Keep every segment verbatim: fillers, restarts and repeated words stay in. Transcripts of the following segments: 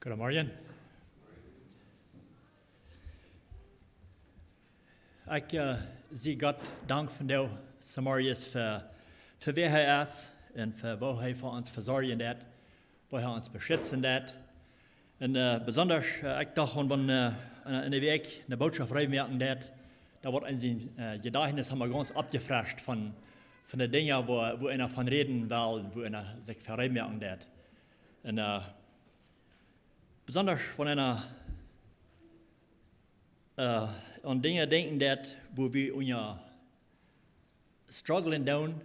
Goodemorjen. Ekj, eh, saj Gott Dank vondoag zemorjes fa, fa wäa hee es un fa woo hee fa ons vesorjen deit, woo hee ons beschitzen deit. Un, eh, besondasch, eh, ekj docht, wan, wan, eh, enne, enne Wäakj eene Bootschoft reed moaken deit, dan woat een sien, eh, Jedajchtnis emma gaunz oppjefrescht von, von de Dinja, woo, woo eena von räden well, woo eena sikj fa reed moaken deit. Un, eh, besondasch wan eena, eh, aun Dinja denkjen deit, woo wie unja strugglen doonen,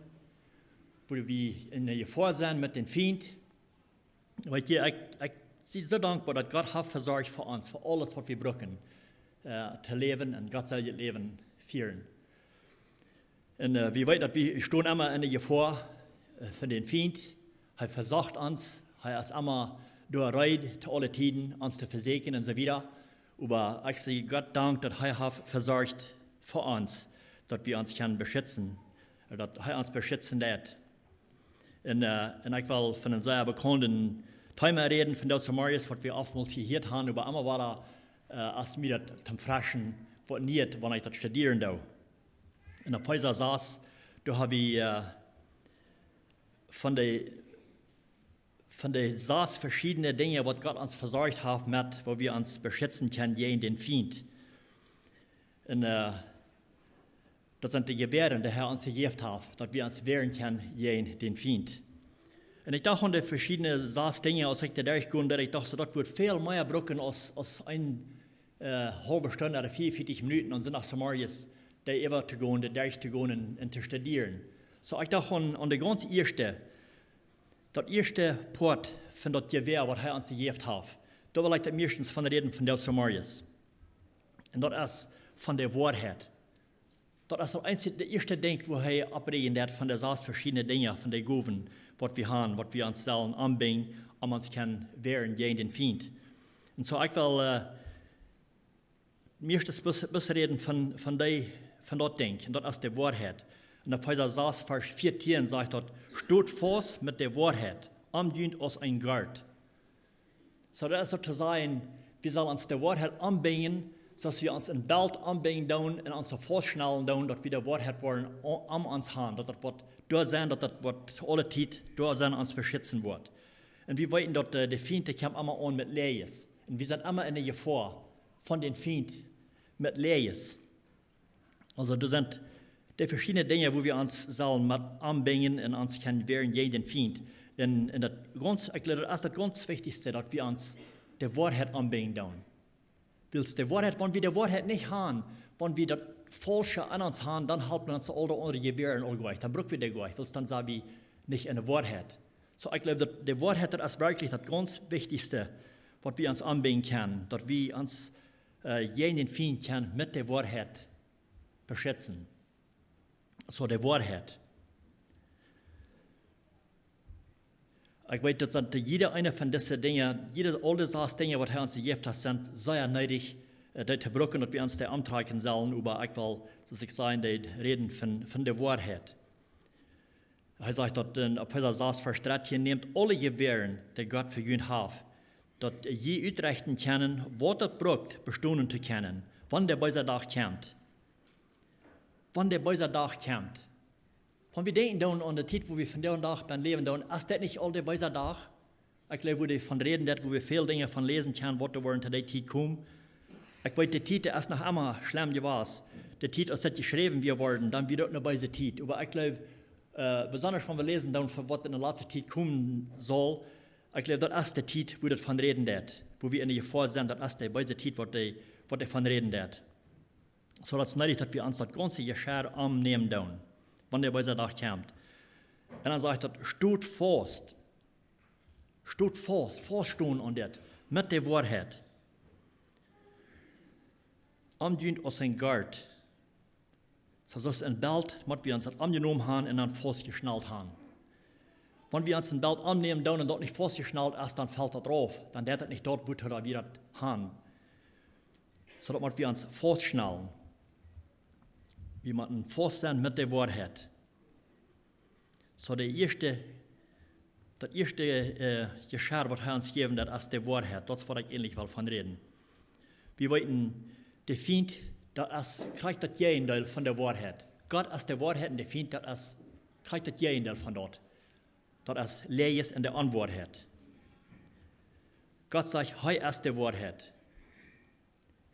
woo wie enne Jefoa sent met dän Fient. Weet jie, ekj, ekj sie soo dankboa, daut Gott haft vesorcht fa ons, fa aules, waut wie brucken, eh, to läwen un Gott sien Läwen fieren. Un, eh, wie weeten, daut wie stonen emma enne Jefoa, eh, von dän Fient. Hee vesocht ons, hee es emma doa reed to aule Tieden, ons to vesieekjen un soo wieda. Oba ekj saj Gott Dank, daut hee haft vesorcht fa ons, daut wie ons kjennen beschitzen, eh, daut hee ons beschitzen deit. Un, eh, un ekj well von een sea bekaunden Thema räden vondoag zemorjes, waut wie oftmols jehieet haben, oba emma wada, eh, aus mie daut toom Fresche woat nieet, wan ekj daut studieren doo. En Efeesa sas, doa hab wie, eh, von de, von de sas veschiedne Dinja, waut Gott ons vesorcht haft met, woo wie ons beschitzen kjennen jäajen dän Fient. Un, eh, daut sent de Jewäaren, dee hee ons jejäft haft, daut wie ons wäaren kjennen jäajen dän Fient. Un ekj docht aun de veschiedne sas Dinja, aus ekj doa derchkjeem, daut ekj docht, soo, daut wudd väl mea brucken aus, aus eene, eh, haulwe Stund ooda veeaunvieetich Minuten aun Sindach zemorjes doa äwa to gonen, doa derch to gonen un, un to studieren. Soo, ekj docht aun, aun de gaunz ieeschte, daut ieeschte Poat von daut Jewäa, waut hee ons jejäft haft. Doa well ekj daut mieeschtens von räden vondoag zemorjes. Un daut es von de Woarheit. Daut es daut eensje, de ieeschte Dinkj, woo hee oppräajen deit von de sas veschiedne Dinja, von de Gowen, waut wie haben, waut wie ons sellen aunbinjen, om ons kjennen wäaren jäajen dän Fient. Un soo, ekj well, eh, mieeschtens bloos, bloos räden von, von dee, von daut Dinkj, un daut es de Woarheit. En Efeesa sas, Varsch vieetieen sajcht daut: "Stot faust met de Woarheit om junt aus een Gurt." Soo, daut es soo to sajen, wie sellen ons de Woarheit aunbinjen, soo aus wie ons een Belt aunbinjen doonen un ons soo faustschnallen doonen, daut wie de Woarheit woaren o-, om ons haben, daut daut woat doa sennen, daut daut woat to aule Tiet doa sennen, ons beschitzen woat. Un wie weeten, daut, eh, de Fient, dee kjemt emma aun met Läajes. Un wie sent emma enne Jefoa von dän Fient met Läajes. Aulsoo, doa sent de veschiedne Dinja, woo wie ons sellen met aunbinjen un ons kjennen wäaren jäajen dän Fient. Un, un daut gaunz, ekj jleew, daut es daut gaunz wichtichste, daut wie ons de Woarheit aunbinjen doonen. Wiels de Woarheit, wan wie de Woarheit nich haben, wan wie daut Faulsche aun ons haben, dan halpt ons aul daut aundre Jewäaren aul nich. Dan bruck wie dee nich, wiels dan sent wie nich enne Woarheit. Soo, ekj jleew, daut de Woarheit, daut es werkjlich daut gaunz wichtichste, waut wie ons aunbinjen kjennen, daut wie ons, eh, jäajen dän Fient kjennen met de Woarheit beschitzen. Soo, de Woarheit. Ekj weet, daut sent jieda eene von dise Dinja, jieda, aul de sas Dinja, waut hee ons jejäft haft, sent sea needich, eh, dee to brucken, daut wie ons dee auntrocken sellen, oba ekj well, soo aus ekj säd, dee räden von, von de Woarheit. Hee sajcht daut en Efeesa sas, Varsch dartieen: "Nämt aule Jewäaren, dee Gott fa junt haft, daut jie utrechten kjennen, waut daut brukt, bestonen to kjennen, wan de beese Dach kjemt." Wan de beese Dach kjemt. Wan wie denkjen dan aun de Tiet, woo wie vondoag dän Dach bie läwen dan, es daut nich aul de beese Dach? Ekj jleew, woo dee von räden deit, woo wie väl Dinja von läsen kjennen, waut doa woat to dee Tiet komen. Ekj weet, de Tiet, dee es noch emma schlemm jewast. De Tiet, aus daut jeschräwen wia worden, dan wia daut eene beese Tiet. Oba ekj jleew, eh, besondasch wan wie läsen dan von waut enne latste Tiet komen saul, ekj jleew, daut es de Tiet, woo daut von räden deit. Woo wie enne Jefoa sent, daut es de beese Tiet, waut dee, waut dee von räden deit. Soo daut es needich, daut wie ons daut gaunze Jeschoa aunämen doonen, wan de beese Dach kjemt. Un dan sajcht daut: "Stot faust." Stot faust, fauststonen aun dit, met de Woarheit. Om junt aus een Gurt. Soo aus een Belt, mott wie ons daut aunjenomen haben un dan faustjeschnallt haben. Wan wie ons een Belt aunnämen doonen un daut nich faustjeschnallt es, dan felt daut rauf. Dan deit daut nich daut, woo daut wie daut haben. Soo daut mott wie ons faustschnallen. Wie motten faust sennen met de Woarheit. Soo, de ieeschte, Daut ieeschte, äh, Jeschäa, waut hee ons jäwen deit, es de Woarheit. Daut es, waut ekj eejentlich well von räden. Wie weeten, de Fient, daut es krakjt daut Jäajendeel von de Woarheit. Gott es de Woarheit un de Fient, daut es krakjt daut Jäajendeel von daut. Daut es Läajes un de Onwoarheit. Gott sajcht, hee es de Woarheit.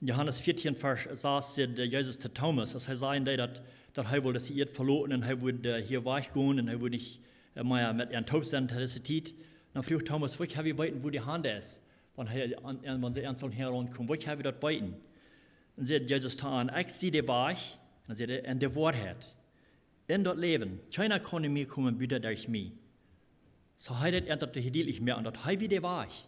En Johanes vieetieen, Varsch sas, säd, äh, Jesus to Thomas, aus hee säd, daut, daut hee wull dise Ieed veloten un hee wudd, äh, hia wajchgonen un hee wudd nich, äh, mea met an toop sennen to dise Tiet. Dan fruach Thomas, woo kjenn wie weeten, wua de Haunt es? Wan hee aun, aun, wan see aun soon Herr aunkomen, woo kjenn wie daut weeten? Dan säd Jesus to am, ekj sie de Wajch, dan säd hee, un de Woarheit. Un daut Läwen. Kjeena kaun no mie komen, buta derch mie. Soo hee deit an daut hia dietlich moaken, daut hee wia de Wajch.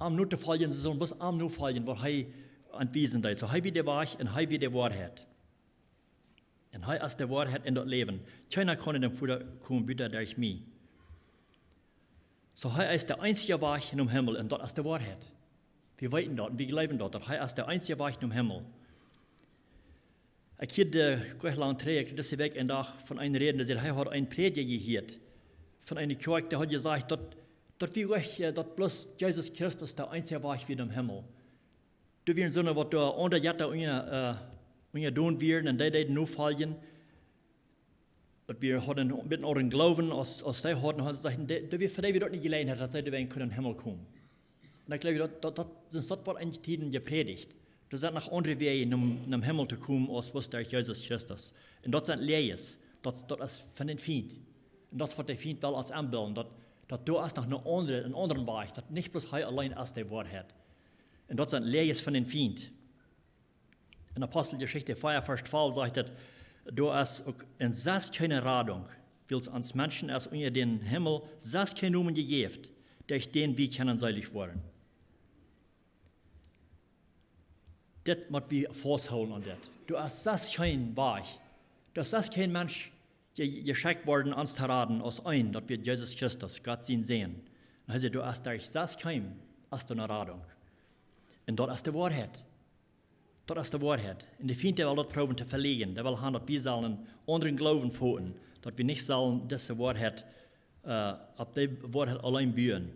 Am notofoljen, see sullen bloos am nofoljen, waut hee aunwiesen deed. Soo hee wia de Wajch un hee wia de Woarheit. Un hee es de Woarheit un daut Läwen. Kjeena kaun no däm Voda komen, buta derch mie. Soo hee es de eensje Wajch nom Himmel un daut es de Woarheit. Wie weeten daut un wie jleewen daut, daut hee es de eensje Wajch nom Himmel. Ekj hieed, äh, goa lang trigj, dise Wäakj een Dach von eenen räden, dee säd, hee haud een Prädja jehieet von eene Kjoakj, dee haud jesajcht, daut, daut wie wajch, äh, daut bloos Jesus Christus de eensje Wajch wia nom Himmel. Doa wieren soone, waut doa aundre Jetta unja, äh, unjadon wieren un dee deeden nofoljen. Daut wie hauden een bät aundren Gloowen aus, aus see hauden, hauden see jesajcht, dee, dee, fa dee wia daut nich Jeläajenheit, daut see doawäajen kunnen nom Himmel komen. Un ekj jleew, daut, daut, daut es daut, waut enne Tieden jeprädicht. Doa sent noch aundre Wäaj, om, om nom Himmel to komen, aus bloos derch Jesus Christus. Un daut sent Läajes. Daut, daut es von dän Fient. Un daut es, waut de Fient well ons enbillen. Daut, daut doa es noch een aundre, een aundren Wajch. Daut nich bloos hee auleen es de Woarheit. Un daut sent Läajes von dän Fient. En Aposteljeschicht vea, Varsch twalf sajcht et, doa es uk en sest kjeene Radunk, wiels ons Menschen es unja dän Himmel sest kjeen Nomen jejäft, derch dän wie kjennen seelich woaren. Dit mott wie fausthoolen aun dit. Doa es sest kjeen Wajch. Doa es sest kjeen Mensch je-, jeschekjt worden, ons to raden, aus een, daut wia Jesus Christus, Gott sien Sän. Un hee säd, doa es derch sest kjeen, es doa ne Radunk. Un daut es de Woarheit. Daut es de Woarheit. Un de Fient, dee well daut proowen to veläajnen. Dee well han, daut wie sellen aundren Gloowen foten. Daut wie nich sellen dise Woarheit, äh, opp dee Woarheit auleen buen.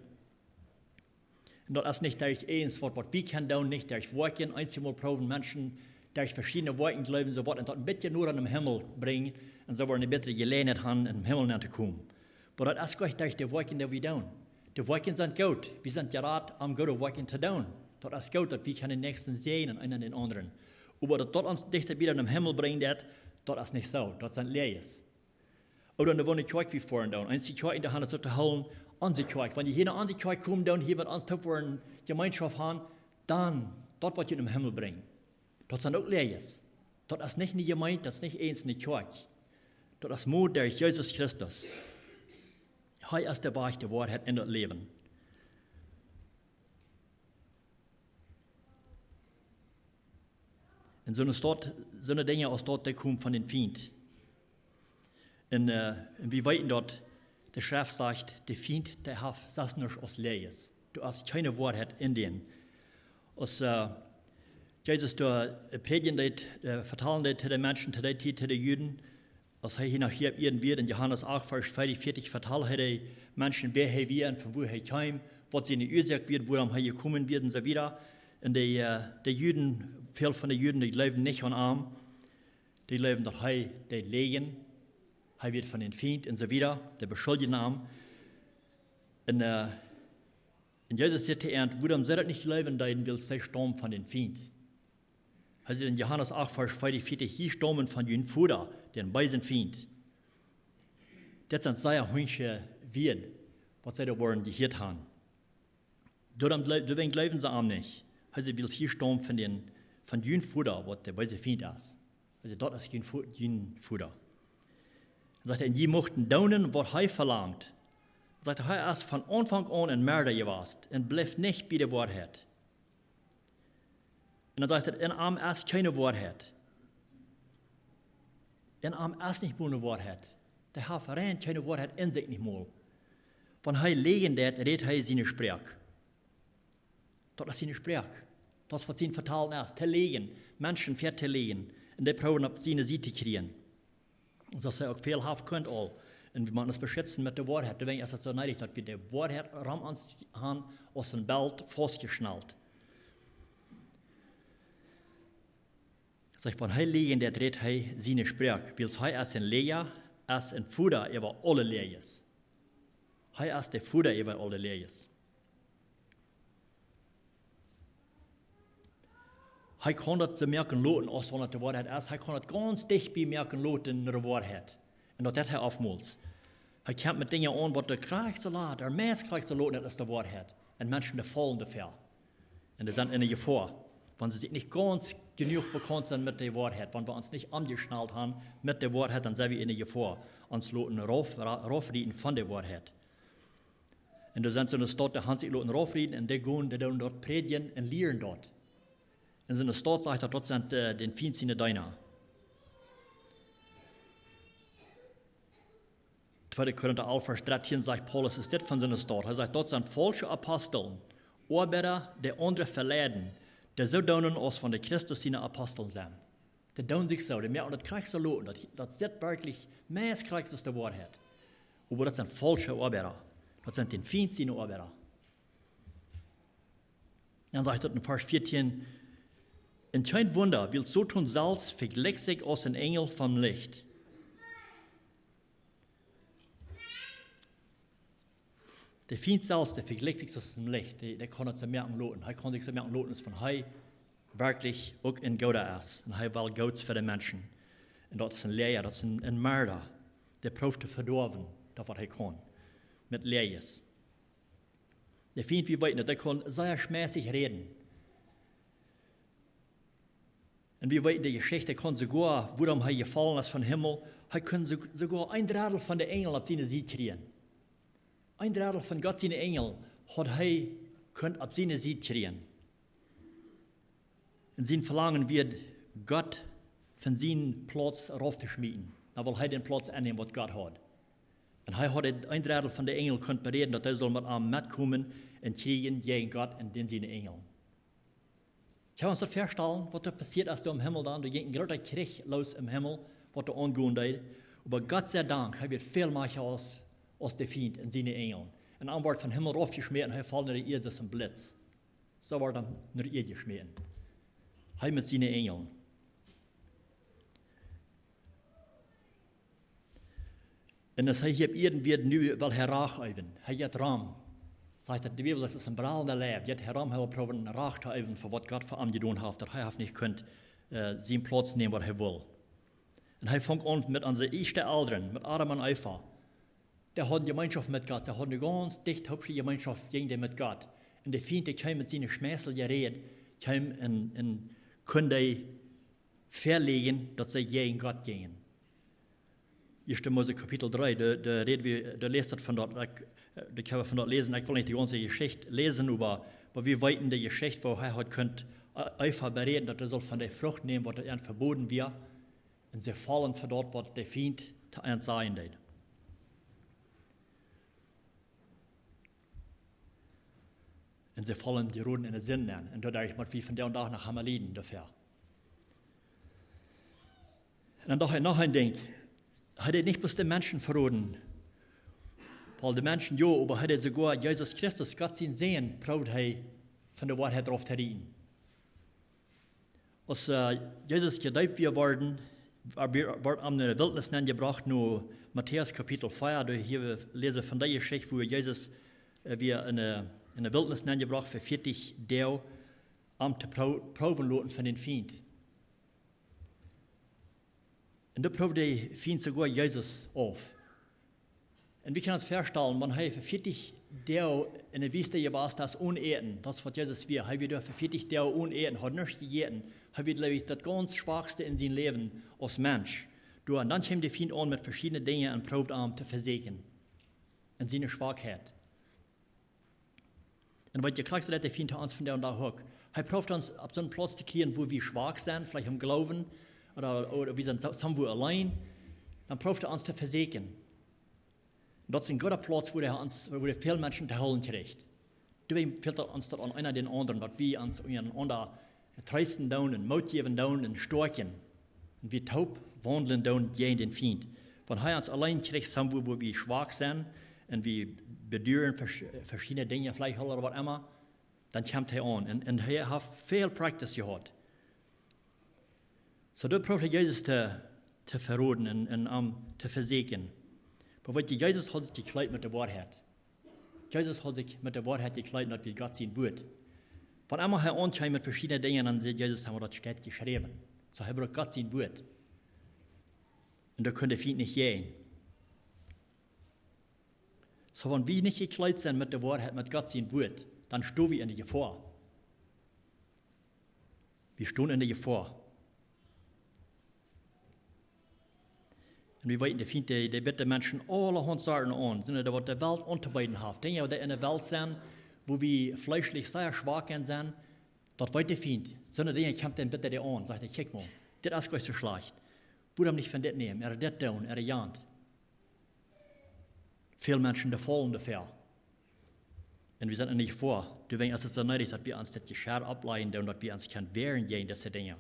Un daut es nich derch eent waut, waut wie kjennen doonen, nich derch Woakjen. Eenjemol proowen Menschen derch veschiedne Woakjen jleewen, soo waut, un daut een bät noda nom Himmel brinjen, un soo woaren dee bätre Jeläajenheit han, em Himmel nenn to komen. Oba daut es goanich derch de Woakjen, dee wie doonen. De Woakjen sent goot. Wie sent jerat, om goode Woakjen to doonen. Daut es goot, daut wie kjennen dän Näakjsten säajnen, eena dän aundren. Oba daut daut ons dichta bie dän Himmel brinjt, daut, daut es nich soo. Daut sent Läajes. Ooda en de woone Kjoakj wie foaren doonen. Eenje Kjoakjen, dee han et soo to hoolen, onse Kjoakj. Wan jie hia no onse Kjoakj komen doonen, hia met ons toop woaren Jemeenschoft han, dan, daut woat junt em Himmel brinjen. Daut sent uk Läajes. Daut es nich ne Jemeent, daut es nich eent ne Kjoakj. Daut es mau derch Jesus Christus. Hee es de Wajch, de Woarheit un daut Läwen. Un soone Staut, soone Dinja aus daut, dee komen von dän Fient. Un, äh, un wie weeten daut, de Schreft sajcht, de Fient, dee haft sest nuscht aus Läajes. Doa es kjeene Woarheit en dän. Aus, äh, Jesus doa, äh, prädjen deed, äh, vetalen deed to de Menschen, to dee Tiet, to de Juden, aus hee hia noch hia opp Ieed wia, en Johanes acht, Varsch veeaunvieetich, vetald hee de Menschen, wäa hee wia un von wua hee kjeem, waut siene Uasoak wia, wuarom hee jekomen wia un soo wieda. Un de, äh, de Juden, väl von de Juden, dee jleewden nich aun am. Dee jleewden, daut hee deed läajen. Hee wia von dän Fient un soo wieda. Dee beschuldjden am. Un, äh, un Jesus säd to an, wuarom see daut nich jleewen deeden, wiels see staumen von dän Fient. Hee sajcht en Johanes acht, Varsch veeaunvieetich, jie staumen von jun Voda, dän beesen Fient. Daut sent sea hunjsche Wieed, waut see doa woaren jehieet han. Doarom jleew-, doawäajen jleewden see am nich. Hee sajcht, wiels jie staumen von dän, von jun Voda, waut de beese Fient es. Hee sajcht, daut es jun Vo-, jun Voda. Dan sajcht hee, un jie muchten doonen, waut hee velangt. Dan sajcht hee, hee es von Aunfank aun een Merda jewast un blift nich bie de Woarheit. Un dan sajcht hee, en am es kjeene Woarheit. En am es nich mol ne Woarheit. Dee haft rein kjeene Woarheit en sikj nich mol. Wan hee läajen deit, rät hee siene Sproak. Daut es siene Sproak. Daut es waut sien Vetalen es. To läajen, Menschen väa to läajen. Un dee proowen opp siene Sied to kjrieen. Soo aus hee uk väl haft kunt aul. Un wie motten ons beschitzen met de Woarheit. Doawäajen es et soo needich, daut wie de Woarheit rom ons han aus een Belt faustjeschnalt. Sajcht, wan hee läajen deit, rät hee siene Sproak, wiels hee es een Läaja, es een Voda äwa aule Läajes. Hee es de Voda äwa aule Läajes. Hee kaun daut soo moaken loten, aus wan et de Woarheit es. Hee kaun daut gaunz dicht bie moaken loten no de Woarheit. Un daut deit hee oftmols. Hee kjemt met Dinja aun, waut de krakjt soo lat, de meist krakjt soo loten, daut es de Woarheit. Un Menschen, dee faulen doafäa. Un dee sent enne Jefoa, wan see sikj nich gaunz jenuach bekaunt sent met de Woarheit. Wan wie ons nich aunjeschnalt han met de Woarheit, dan sent wie enne Jefoa, ons loten rauf-, ra-, raufrieten von de Woarheit. Un doa sent soone Staut, dee han sikj loten raufrieten un dee gonen, dee doonen daut prädjen un lieren daut. Un soone Staut, sajcht daut, daut sent, äh, dän Fient siene Deena. Tweede Korinta alf, Varsch dartieen sajcht Paulus, es dit von soone Staut. Hee sajcht, daut sent faulsche Apostel, Oabeida, dee aundre veleiden, dee soo doonen, aus wan dee Christus siene Apostel sent. Dee doonen sikj soo, dee moaken daut krakjt soo loten, daut, daut sitt werkjlich meist krakjt aus de Woarheit. Oba daut sent faulsche Oabeida. Daut sent dän Fient siene Oabeida. Dan sajcht daut en Varsch veatieen, un kjeen Wunda, wiels Soton selfst vejlikjt sikj aus een Enjel vom Licht. De Fient selfst, dee vejlikjt sikj aus een Licht. Dee, dee kaun daut soo moaken loten. Hee kaun sikj soo moaken loten, aus wan hee werkjlich uk een Gooda es. Un hee well Goots fa de Menschen. Un daut es een Läaja, daut es een, een Merda. Dee prooft to vedoawen, daut waut hee kaun. Met Läajes. De Fient, wie weeten daut, dee kaun sea schmässich räden. Un wie weeten de Jeschicht, hee kunn soogoa, wuarom hee jefollen es vom Himmel, hee kunn soo-, soogoa een Drettel von de Enjel opp siene Sied kjrieen. Een Drettel von Gott siene Enjel haud hee kunt opp siene Sied kjrieen. Un sien Velangen wia, Gott von sienen Plauz rauf to schmieten. Dan wull hee dän Plauz aunnämen, waut Gott haud. Un hee haud een Drettel von de Enjel kunt beräden, daut hee sull met am metkomen un kjrieejen jäajen Gott un dän siene Enjel. Kjenn wie ons daut väastalen, waut doa passieet es doa em Himmel dan? Doa jinkj een groota Kjrich loos em Himmel, waut doa aungonen deed. Oba Gott sie Dank, hee wia väl mea aus, aus de Fient un siene Enjel. Un dan wort vom Himmel raufjeschmäten, hee foll no de Ieed aus een Blitz. Soo wort hee no de Ieed jeschmäten. Hee met siene Enjel. Un aus hee hia opp Ieed wia, nu well hee Rach eewen. Hee jeit rom. Sajcht daut, de Bibel sajcht, daut es een bralenda Leiw. Jeit hee rom, hee well proowen Rach to eewen fa waut Gott fa am jedonen haft, daut hee haft nich kunt, äh, sien Plauz nämen, waut hee wull. Un hee funk aun met onse ieeschte Elren, met Adam un Eva. Dee hauden Jemeenschoft met Gott. See hauden eene gaunz dichte, hopsche Jemeenschoft, jinkj dee met Gott. Un de Fient, dee kjeem met siene schmässliche Räd, kjeem un, un kunn dee väaläajen, daut see jäajen Gott jinjen. Ieeschte Mose Kapitel dree, doa, doa räd wie, doa läst daut von doa, ekj, äh, doa kjenn wie von doa läsen, ekj well nich de gaunze Jeschicht läsen, oba, oba wie weeten de Jeschicht, woo hee haud kunt, äh, Eva beräden, daut see sull von de Frucht nämen, waut an veboden wia. Un see follen fa daut, waut de Fient to an sajen deed. Un see follen, dee roden enne Sind aun. Un doaderch mott wie vondoag dän Dach noch emma lieden doafäa. Un dan docht hee noch een Dinkj. Hee deed nich bloos de Menschen veroden. Wiels de Menschen, jo, oba hee deed soogoa Jesus Christus, Gott sien Sän, proowd hee von de Woarheit rauf to rieten. Aus, äh, Jesus jedeept wia worden, wia, wort hee enne Wiltnis nenjebrocht, no Matäus Kapitel vea, doa hia wie läsen von dee Jeschicht, woo Jesus, äh, wia enne, enne Wiltnis nenjebrocht fa vieetich Doag, om to pro-, proowen loten von dän Fient. Un doa proowd de Fient soogoa Jesus auf. Un wie kjennen ons väastalen, wan hee fa vieetich Doag enne Wiest jewast es one Äten, daut es waut Jesus wia. Hee wia doa fa vieetich Doag one Äten, haud nuscht jejäten. Hee wia, jleew ekj, daut gaunz schwakste en sien Läwen aus Mensch. Doa, un dan kjeem de Fient aun met veschiedne Dinja un proowd am to vesieekjen. En siene Schwakheit. Un waut je krakjt soo deit de Fient ons vondoag dän Dach uk. Hee proowd ons opp soon Plauz to kjrieen, wua wie schwak sent, veleicht em Gloowen, ooda, ooda wie sent so-, somewhere auleen. Dan proowd hee ons to vesieekjen. Daut es een gooda Plauz, wua hee ons, wua hee väl Menschen to hoolen kjricht. Doawäajen fält daut ons daut aun eena dän aundren, daut wie ons unjarenaunda treesten doonen un Moot jäwen doonen un stoakjen. Un wie toop waundlen doonen jäajen dän Fient. Wan hee ons auleen kjricht, soo woo, woo wie schwak sent un wie beduaren vers-, veschiedne Dinja veleicht ooda waut emma, dan kjemt hee aun. Un, un hee haft väl Practice jehaut. Soo, doa proowd hee Jesus to, to veroden un, un am to vesieekjen. Oba weet jie, Jesus haud sikj jekjleet met de Woarheit. Jesus haud sikj met de Woarheit jekjleet, daut wia Gott sien Wuat. Wan emma hee aunkjeem met veschiedne Dinja, dan säd Jesus emma, daut steit jeschräwen. Soo, hee brukt Gott sien Wuat. Un doa kunn de Fient nich jäajen. Soo, wan wie nich jekjleet sent met de Woarheit, met Gott sien Wuat, dan sto wie enne Jefoa. Wie stonen enne Jefoa. Un wie weeten, de Fient, dee, dee bitt de Menschen aulahaunt Sorten aun, sent daut, waut de Welt auntobeeden haft. Dinja, waut enne Welt sent, woo wie fleeschlich sea schwak en sent, daut weet de Fient. Soone Dinja kjemt dan, bitt hee aun, sajcht hee: "Kjikj mol, dit es nich soo schlajcht. Wuarom nich von dit nämen, ooda dit doonen, ooda jant?" Väl Menschen, dee faulen doafäa. Un wie sent enne Jefoa. Doawäajen es et soo needich, daut wie ons dit Jescherr auflajen doonen, daut wie ons kjennen wäaren jäajen dise Dinja.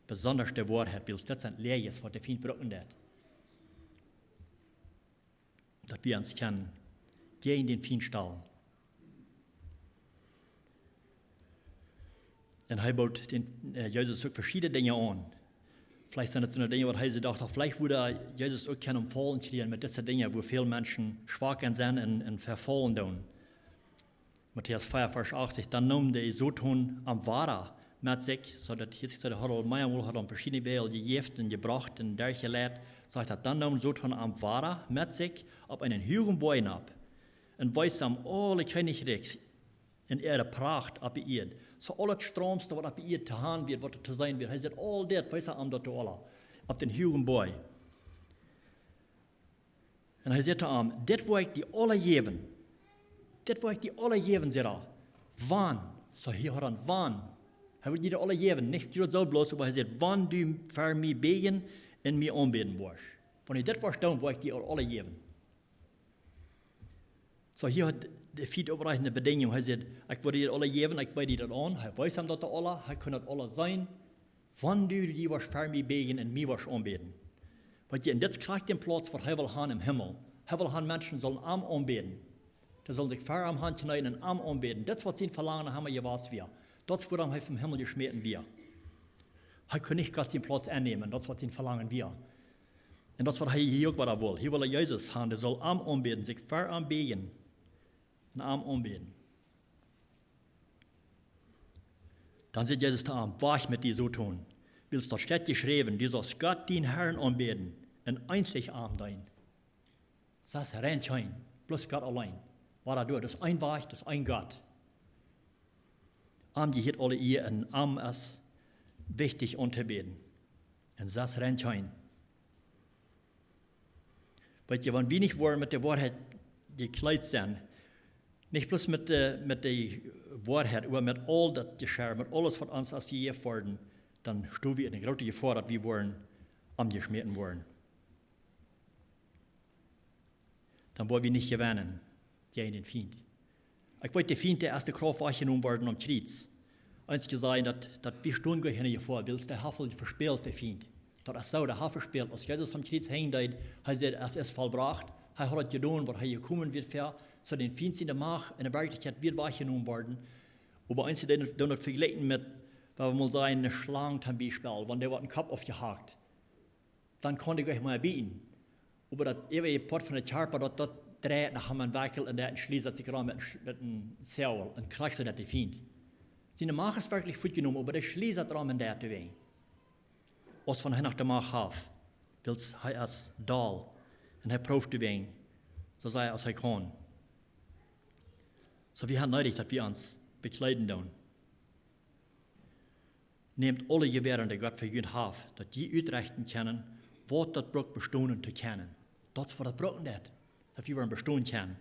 Besonda de Woarheit, wiels daut sent Läajes, waut de Fient brucken deit. Daut wie ons kjennen jäajen dän Fient stalen. Un hee bood dän, äh, Jesus uk veschiedne Dinja aun. Veleicht sent et soone Dinja, waut hee sikj docht, veleicht wudd Jesus uk kjennen faulen kjrieen met dise Dinja, woo väl Menschen schwak en sent un, un vefaulen doonen. Matäus vea, Varsch achtzig: "Dan neem de Soton am wada met sikj", soo daut hia sajcht, dee haud aul meamol, haud am veschiedne Wäaj jejäft un jebrocht un derchjeleit, sajcht daut: "Dan neem Soton am wada met sikj opp eenen huagen Boajch nopp un wees am aule Kjennichrikjs un äare Pracht opp de Ieed." Soo aul daut Straumste, waut opp de Ieed to han wia, waut to seenen wia. Hee sajcht, aul dit wees hee am daut aula opp dän huagen Boajch. Un hee säd to am: "Dit woa ekj die aula jäwen. Dit woa ekj die aula jäwen", sajcht hee. "Wan." Soo hia haud hee wan. Hee wull die daut aula jäwen. Nich daut soo bloos, oba hee sajcht: "Wan du fa mie bäjen un mie aunbäden woascht. Wan du dit woascht doonen, woa ekj die aula jäwen." Soo hia haud de Fient opp eene Bedinjunk. Hee sajcht: "Ekj woa die daut aula jäwen, ekj beed die daut aun." Hee wees am daut aula, hee kunn daut aula seenen. "Wan du die woascht fa mie bäjen un mie woascht aunbäden." Weet jie, un dit es krakjt dän Plauz, waut hee well han em Himmel. Hee well han, Menschen sellen am aunbäden. Dee sellen sikj fa am han kjneeen un am aunbäden. Daut es, waut sien Velangen emma jewast wia. Daut es, wuarom hee vom Himmel jeschmäten wia. Hee kunn nich Gott sien Plauz ennämen. Daut es, waut sien Velangen wia. Un daut es, waut hee hia uk wada wull. Hia wull hee Jesus han, dee sull am aunbäden, sikj fa am bäjen un am aunbäden. Dan sajcht Jesus to am: "Wajch met die, Soton. Wiels daut steit jeschräwen: Du saust Gott, dienen Herrn, aunbäden un eenzich am deenen." Soo es rein kjeen, bloos Gott auleen. Wada doa, daut es een Wajch, daut es een Gott. Am jehieet aule Ea un am es wichtich auntobäden. Un soo es rein kjeen. Weet jie, wan wie nich woaren met de Woarheit jekjleet sennen, nich bloos met de, met de Woarheit, oba met aul daut Jescherr, met aules, waut ons es jejäft worden, dan sto wie enne groote Jefoa, daut wie woaren omjeschmäten woaren. Dan woa wie nich jewennen jäajen dän Fient. Ekj weet, de Fient, dee es de Krauft wajchjenomen worden aum Kjriez. Eenje sajen daut, daut wie stonen goanich enne Jefoa, wiels dee haft aul vespält, de Fient. Daut es soo, dee haft vespält. Aus Jesus aum Kjriez henjen deed, hee säd: "Et ist vollbracht." Hee haud daut jedonen, waut hee jekomen wia fa. Soo, dän Fient siene Macht enne Werkjlichkjeit wia wajchjenomen worden. Oba eenje doonen, doonen daut vejlikjen met, wan wie mol sajen, eene Schlang toom Biespel, wan dee woat een Kopp aufjehakt, dan kaun dee goanich mea bieten. Oba daut äwaje Poat von dän Kjarpa, daut, daut dreit noch aum Wajchel un dee schliest sikj rom met een Sch-, met een Säajel un krakjt soo daut de Fient. Siene Macht es werkjlich fuatjenomen, oba dee schliest rom un deit doawäajen, aus wan hee noch de Macht haft, wiels hee es doll un hee prooft doawäajen, soo sea aus hee kaun. Soo, wie haben needich, daut wie ons bekjleeden doonen. Nämt aule Jewäaren, dee Gott fa junt haft, daut jie utrechten kjennen, waut daut brukt bestonen to kjennen. Daut es, waut daut brucken deit, daut wie woaren bestonen kjennen.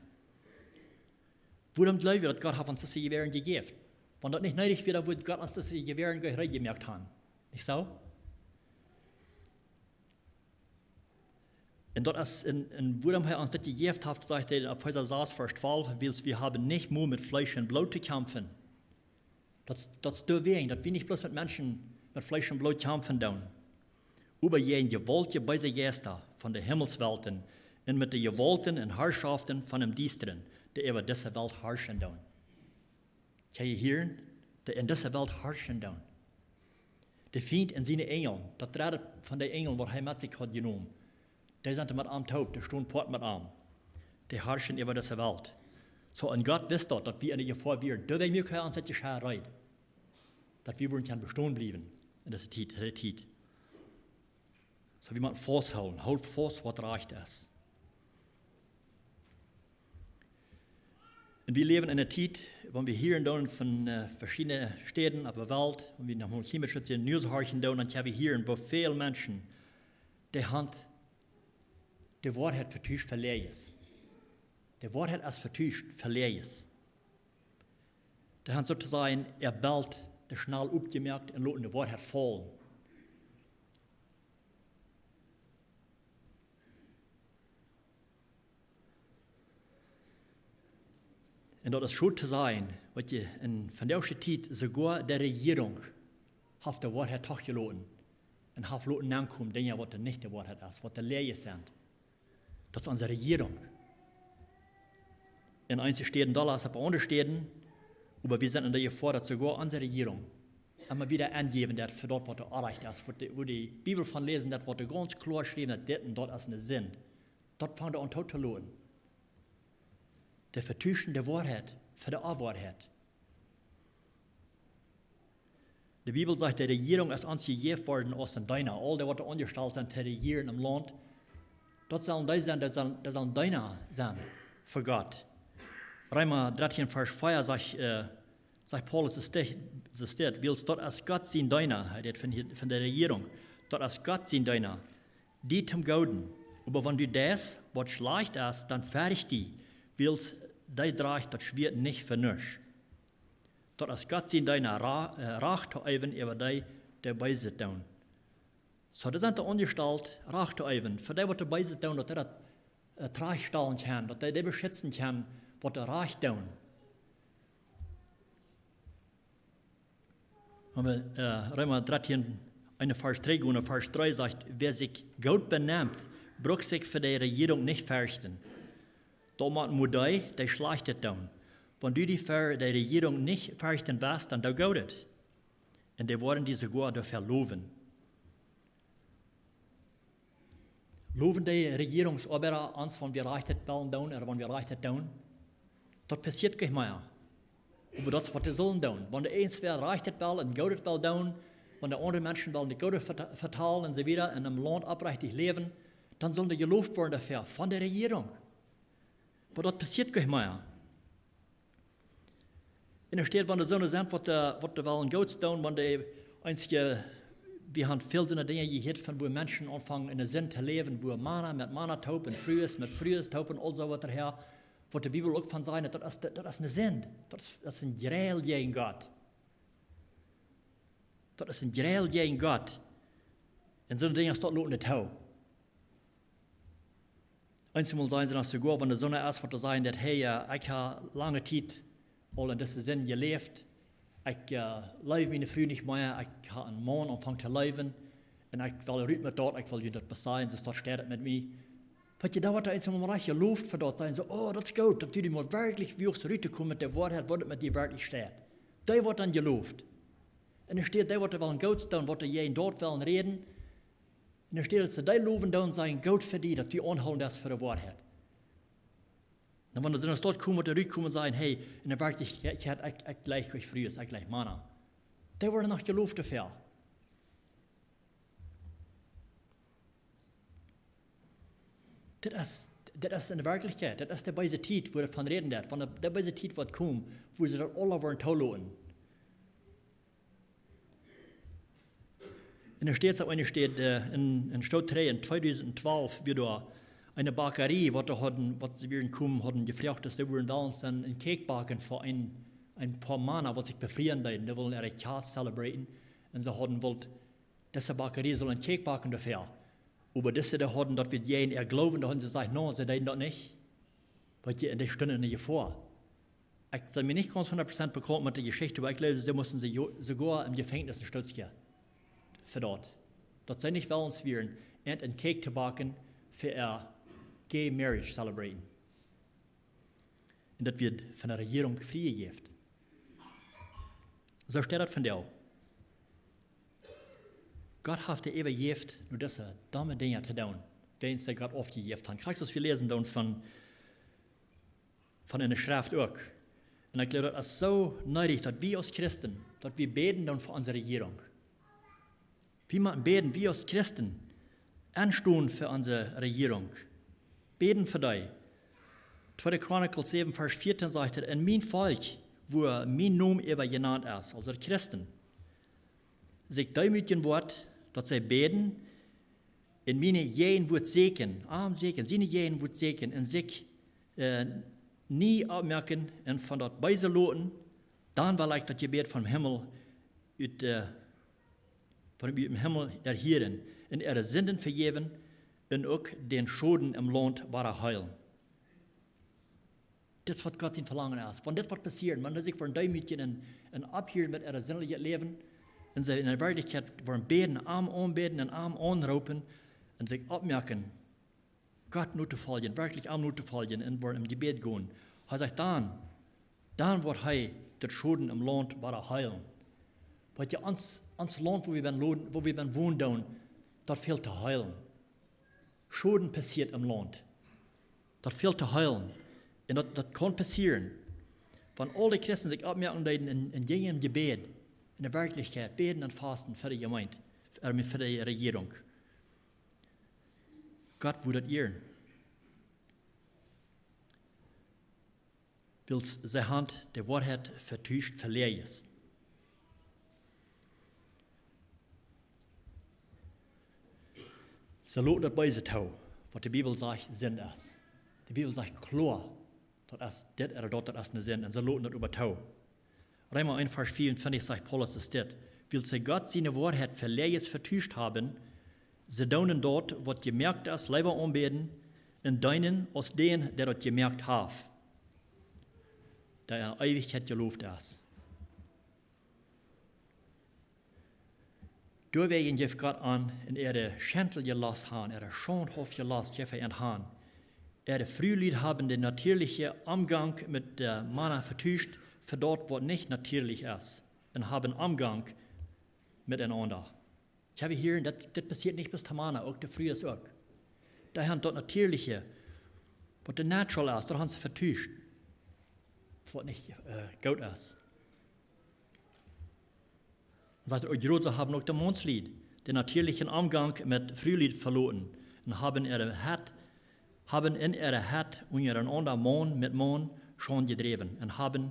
Wuarom jleew wie, daut Gott haft ons dise Jewäaren jejäft? Wan daut nich needich wia, dan wudd Gott ons dise Jewäaren nich reed jemoakt haben. Nich soo? Un daut es een, een, wuarom hee ons dit jejäft haft, sajcht hee en Efeesa sas, Varsch twalf: "Wiels wie haben nich mau met Fleesch un Bloot to kjamfen." Daut, daut es doawäajen, daut wie nich bloos met Menschen met Fleesch un Bloot kjamfen doonen, oba jäajen jewaultje beese Jeista, von de Himmelswelten un met de Jewaulten un Harschoften von däm Diestren, dee äwa dise Welt harschen doonen. Kjenn jie hieren? Dee en dise Welt harschen doonen. De Fient un siene Enjel, daut dredde von de Enjel, waut hee met sikj haud jenomen, dee sent met am toop, dee stonen poat met am. Dee harschen äwa dise Welt. Soo, un Gott wist daut, daut wie en de Jefoa wieren. Doawäajen muak hee ons daut Jeschicht reed, daut wie wudden kjennen bestonen bliewen en dise Tiet, dise Tiet. Soo, wie motten fausthoolen, hoolt faust, waut rajcht es. Un wie läwen en eene Tiet, wan wie hieren doonen von, äh, veschiedne Städen opp de Welt, wan wie no Klimaschutz en News horchen doonen, dan kjenn wie hieren, woo väl Menschen, dee han de Woarheit vetuscht fa Läajes. De Woarheit es vetuscht fa Läajes. Dee han soo to sajen äa Belt to schnell oppjemoakt un loten de Woarheit faulen. Un daut es schod to seenen, waut jie en vondoagsche Tiet, soogoa de Rejierunk haft de Woarheit doch jeloten un haft loten aunkomen Dinja, waut nich de Woarheit es, waut de Läajes sent. Daut es onse Rejierunk. En eenje Städen dolla aus opp aundre Städen, oba wie sent en de Jefoa, daut soogoa onse Rejierunk emma wada aunjäwen deit fa daut, waut orrajcht es, wua de, wua de Bibel von läsen deit, waut doa gaunz kloa jeschräwen es, daut dit un daut es eene Sind. Daut fangt aun to loten. Dee vetuschen de Woarheit fa de Onwoarheit. De Bibel sajcht, de Rejierunk es ons jejäft worden aus een Deena. Aul dee, waut doa aunjestalt sent to rejieren em Launt, daut sellen dee sennen, daut sellen, daut sellen Deena sennen fa Gott. Reema dartieen, Varsch vea sajcht, äh, sajcht Paulus, es dit, es dit, wiels daut es Gott sien Deena, hee rät von hia, von de Rejierunk, daut es Gott sien Deena, die toom Gooden. Oba wan du deist, waut schlajcht es, dan fercht die, wiels dee drajcht daut Schwieet nich fa nuscht. Daut es Gott sien Deena, Ra-, äh, Rach to eewen äwa dee, dee Beeset doonen. Soo, dee sent doa aunjestalt, Rach to eewen, fa dee, waut dee Beeset doonen, daut dee daut, äh, trajchtstalen kjennen, daut dee dee beschitzen kjennen, waut dee Rajcht doonen. Wan wie, äh, Reema dartieen, een Varsch trigj gonen, Varsch dree sajcht: Wäa sikj goot benemt, brukt sikj fa de Rejierunk nich ferchten. Doaromm mott dee, dee Schlajchtet doonen. Wan du die fa de Rejierunk nich ferchten west, dan doo Goodet. Un dee woaren die soogoa doafäa lowen. Lowen de Rejierungsoabeida ons, wan wie Rajchtet wellen doonen, ooda wan wie Rajchtet doonen? Daut passieet nich mea. Oba daut es, waut dee sullen doonen. Wan irjentwäa Rajchtet well un Goodet well doonen, wan de aundre Menschen wellen daut Goode veta-, vetalen un soo wieda un em Launt oprechtich läwen, dan sullen dee jeloft woaren doafäa von de Rejierunk. Oba daut passieet nich mea. En de Städ, wan doa soone sent, waut, äh, waut dee wellen Goots doonen, wan dee eenje, wie haben väl soone Dinja jehieet von, wua Menschen aunfangen en de Sind to läwen, wua Mana met Mana toop un Frues met Frues toop un aul soo waut doahan, waut de Bibel uk von sajcht, daut es, daut es eene Sind. Daut es, daut es een Jreel jäajen Gott. Daut es een Jreel jäajen Gott. Un soone Dinja es daut loten nich too. Eenjemol sajen see dan soogoa, wan doa soone es, waut dee sajen, daut: Hey, äh, ekj hab lange Tiet aul en dise Sind jeläft. Ekj, äh, leew miene Fru nich mea. Ekj hab eenen Maun aunjefongen to leewen. Un ekj well rut met daut, ekj well junt daut bloos sajen, soo steit daut met mie. Weetst, doa woat eenjemol rajcht jeloft fa daut, sajen see: Oh, daut es goot, daut du die mol werkjlich wuagst rut to komen met de Woarheit, waut et met die werkjlich steit. Dee woat dan jeloft. En de Städ, dee waut dee wellen Goots doonen, waut dee jäajen daut wellen räden, en de Städ, daut see dee lowen doonen, sajen: Goot fa die, daut du aunhoolen deist fa de Woarheit. Dan, wan see en de Städ komen, waut doa rut komen, sajen: Hey, en de Werkjlichkjeit, ekj, ekj jlikj nich Frues, ekj jlikj Mana. Dee woaren noch jeloft doafäa. Dit es, dit es en de Werkjlichkjeit, dit es de beese Tiet, wua et von räden deit, von de, de beese Tiet, waut kjemt, wua see daut aula woaren toloten. En de Städ, opp eene Städ, äh, en, en Stoot dree, en tweedusent twalf, wia doa eene Backerie, waut dee hauden, waut see wieren komen, hauden jefroacht, daut see wudden wellen een, een Cake backen fa een, een poa Mana, waut sikj befrieen deeden. Dee wullen äare Kjast celebraten. Un see hauden wult, dise Backerie sull een Cake backen doafäa. Oba dise, dee hauden daut wada jäajen äa Gloowen, doa hauden see jesajcht: No, see deeden daut nich. Weetst, en dee stunden en de Jefoa. Ekj sie mie nich gaunz hundat Prozent bekaunt met de Jeschicht, oba ekj jleew, see musten see jo-, soogoa em Jefenkjnis een Stootje fa daut. Daut see nich wellens wieren, een, een Cake to backen fa äa gay marriage celebraten. Un daut wia von de Rejierunk friejejäft. Soo steit daut vondoag. Gott haft de äwajäft, om dise domme Dinja to doonen, wäajen see Gott aufjejäft haben. Krakjt soo aus wie läsen doonen von, von enne Schreft uk. Un ekj jleew, daut es soo needich, daut wie aus Christen, daut wie bäden doonen fa onse Rejierunk. Wie motten bäden, wie aus Christen, enstonen fa onse Rejierunk. Bäden fa dee. Tweede Chronicles säwen, Varsch vieetieen sajcht et: "En mien Volkj, wua mien Nomen äwa jenant es", aulsoo de Christen, "sikj deemootjen woat, daut see bäden un miene Jäajenwoat sieekjen", am sieekjen, siene Jäajenwoat sieekjen, un sikj, äh, nie aufmoaken un von daut Beese loten, dan well ekj daut Jebäd vom Himmel ut, äh, von ut däm Himmel erhieren un äare Sinden vejäwen un uk dän Schoden em Launt wada heelen. Dit es waut Gott sien Velangen es. Wan dit woat passieren, wan see sikj woaren deemootjen un, un opphieren met äa sindeljet Läwen, un see enne Werkjlichkjeit woaren bäden, am aunbäden un am aunroopen un sikj oppmoaken, Gott notofoljen, werkjlich am notofoljen un woaren em Jebäd gonen. Hee sajcht dan, dan woat hee dän Schoden em Launt wada heelen. Wiels jo, ons, ons Launt, wua wie bennen loden, wua wie bennen wonen doonen, daut fält to heelen. Schoden passieet em Launt. Daut fält to heelen. Un daut, daut kaun passieren, wan aul de Christen sikj oppmoaken deeden un, un jinjen em Jebäd, enne Werkjlichkjeit bäden un fausten fa de Jemeent, äh, fa de Rejierunk. Gott wudd daut ieren. Wiels see haben de Woarheit vetuscht fa Läajes. See loten daut Beese too, waut de Bibel sajcht Sind es. De Bibel sajcht kloa, daut es dit ooda daut, daut es eene Sind. Un see loten daut oba too. Reema eent, Varsch vea un twintich sajcht Paulus es dit: "Wiels see Gott siene Woarheit fa Läajes vetuscht haben, see doonen daut, waut jemoakt es, leewa aunbäden un deenen aus dän, dee daut jemoakt haft, dee en Eewichkjeit jeloft es." Doawäajen jeef Gott an, en äare schendelje Lost han, äare schaundhauftje Lost jeef hee an han. Äare Frulied haben dän natieeljen Omgank met de Mana vetuscht fa daut, waut nich natieelch es, un haben Omgank met eenaunda. Ekj hab hia, daut, dit passieet nich bloos to Mana, uk de Frues uk. Dee haben daut Natieelje, waut de natural es, daut haben see vetuscht, waut nich, äh, goot es. Dan sajcht et: "Uk jrod soo haben uk de Maunslied dän natieeljen Omgank met Frulied veloten un haben äare Hett, haben en äare Hett unjarenaunda Maun met Maun Schaund jedräwen un haben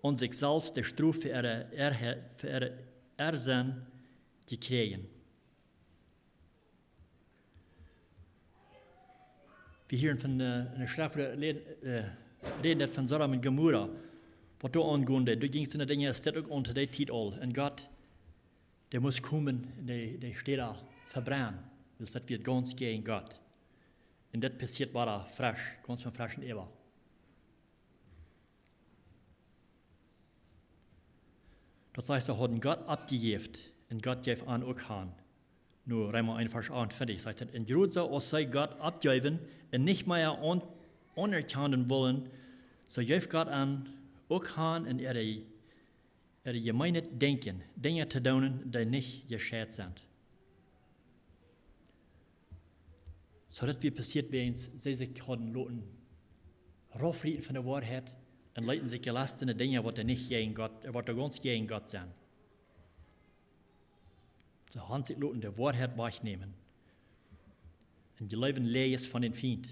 aun sikj selfst de Strof fa äare, äare, fa äare Ersenn jekjräajen." Wie hieren von, äh, enne Schreft, äh, le-, äh, räden daut von Sodom un Gomorra, waut doa aungonen deed. Doa jinkj soone Dinja, es daut uk aun to dee Tiet aul. Un Gott, dee must komen un dee, dee Städa vebrennen. Wiels daut wia gaunz jäajen Gott. Un daut passieet wada fresch, gaunz von fresch äwa. Daut sajcht, see hauden Gott oppjejäft un Gott jeef an uk han. Nu, Reema eent, Varsch achtuntwintich sajcht et: "Un jrod soo aus see Gott oppjeewen un nich mea aun-, aunerkjanen wullen, soo jeef Gott an uk han en äare, äare jemeenet Denkjen, Dinja to doonen, dee nich jescheit sent." Soo daut wia passieet, wiels see sikj hauden loten raufrieten von de Woarheit un leeten sikj jelasten en Dinja, waut doa nich jäajen Gott, äh, waut doa gaunz jäajen Gott sent. See haben sikj loten de Woarheit wajchnämen un jleewen Läajes von dän Fient.